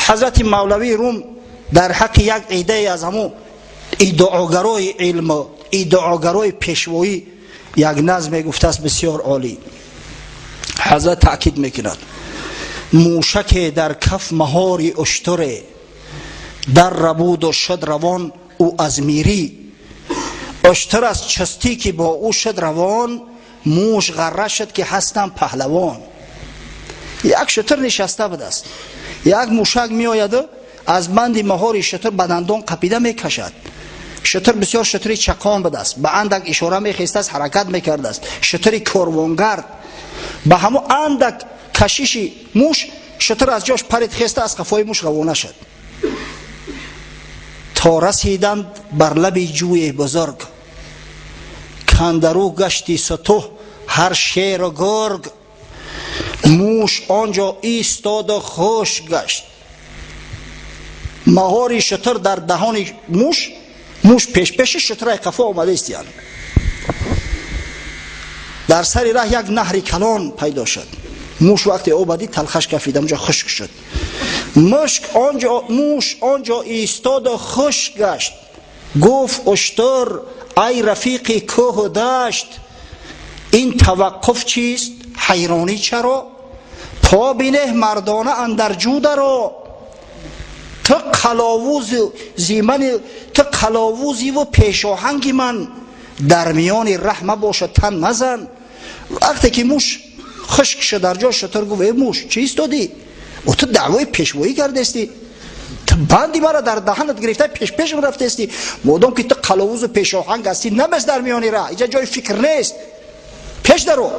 Ҳазрати Мавлавии Рум дар ҳаққи як иддае аз ҳамун иддаогарои илму иддаогарои пешвоӣ як назм мегуфтааст, бисёр олӣ. Ҳазрат таъкид мекунад: мушаке дар каф маҳори уштуре дар рабуду шуд равон ӯ аз мирӣ. Уштур аз чустӣ ки бо ӯ шуд равон, муш ғарра шуд ки ҳастам паҳлавон. Як шутур нишаста будааст, як мушак меояду аз банди маҳори шутур ба дандон қапида мекашад. Шутур бисёр шутури чақон будааст, ба андак ишора мехестааст, ҳаракат мекардааст. Шутури корвонгард ба ҳамон андак кашиши муш шутур аз ҷош парид, хеста, аз қафои муш равона шуд, то расиданд бар лаби ҷӯи бузург. Кандару гашти сутуҳ ҳар шеру гург. Муш он ҷо истоду хушк гашт. Маҳори шутур дар даҳони муш, муш пешпеши шутураи қафо омада истиян. Дар сари раҳ як наҳри калон пайдо шуд. Муш вақте оба дид, талхаш кафид, онҷо хушк шуд. Мушк онҷо, муш он ҷо истоду хушк гашт. Гуфт уштур: ай рафиқи кӯҳу дашт, ин таваққуф чист, ҳайронӣ чаро? По бинеҳ мардона андар ҷударо. Ту қаловузимани, ту қаловузиву пешоҳанги ман, дар миёни раҳ мабошад, тан мазан. Вақте ки муш хушк шуд дар ҷо, шутур гуфт: э муш, чӣ истодӣ? О, ту даъвои пешвоӣ кардестӣ, ту банди мара дар даҳанат гирифта, пешпешам рафтестӣ. Модом ки ту қаловузу пешоҳанг ҳастӣ, намес дар миёни раҳ, иҷа ҷои фикр нест, пеш даро.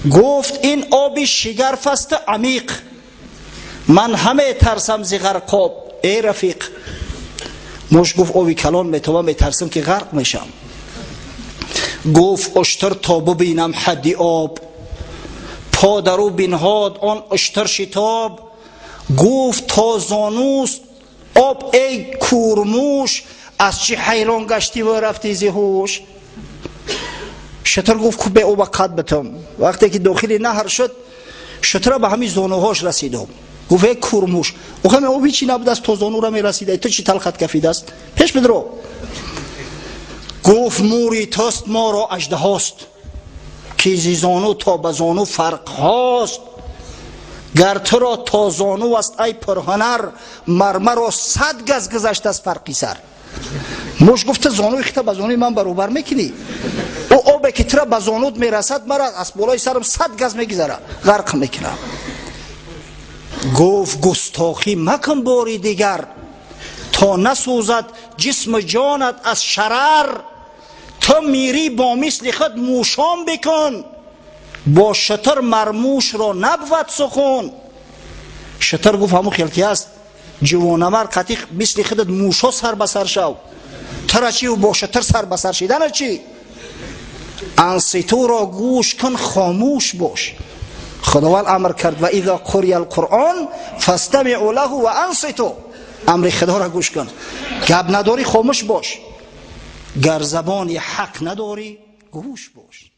Гуфт: ин оби шигарф асту амиқ, ман ҳаме тарсам зи ғарқоб, эй рафиқ. Муш гуфт: оби калон метоба, метарсам ки ғарқ мешам. Гуфт уштур: то бубинам ҳадди об. По дару бинҳод он уштур шитоб. Гуфт: то зонуст об, эй курмуш, аз чӣ ҳайрон гаштиву рафтӣ зи ҳуш? Шутур гуфт: ку бе оба қад битам. Вақте ки дохили наҳр шуд, шутура ба ҳамин зонуҳош расидом. Гуфт: эй курмуш, охами об ҳичи набудааст, то зонура мерасида, ту чӣ талхат кафидааст? Пеш бидро. Гуфт: мури туст, моро аждаҳост, ки зи зону то ба зону фарқҳост. Гар туро то зону аст, ай пурҳунар, мармаро 100 газ гузашт аз фарқи сар. Муш гуфта: зонуи хита ба зонуи ман баробар мекунӣ? Ӯ обе ки тура ба зонуд мерасад, мара аз болои сарам 100 газ мегузара, ғарқ мекунам. Гуфт: густохӣ макун бори дигар, то насӯзад ҷисму ҷонат аз шарар. Ту мирӣ бо мисли худ мушон бикун, бо шутур мармушро набвад сухун. Шутур гуфт: ҳамун хел ки аст, ҷувонамар қатӣ мисли худат мушо сар ба сар шав, тура чи бо шутур сар ба сар шидана чӣ? Анситуро гӯш кун, хомӯш бош. Худованд амр кард: ва иза қурия алқуръон фастамиъу лаҳу ва анситу. Амри Худоро гӯш кун, гап надорӣ, хомӯш бош. Гар забони ҳақ надорӣ, гӯш бош.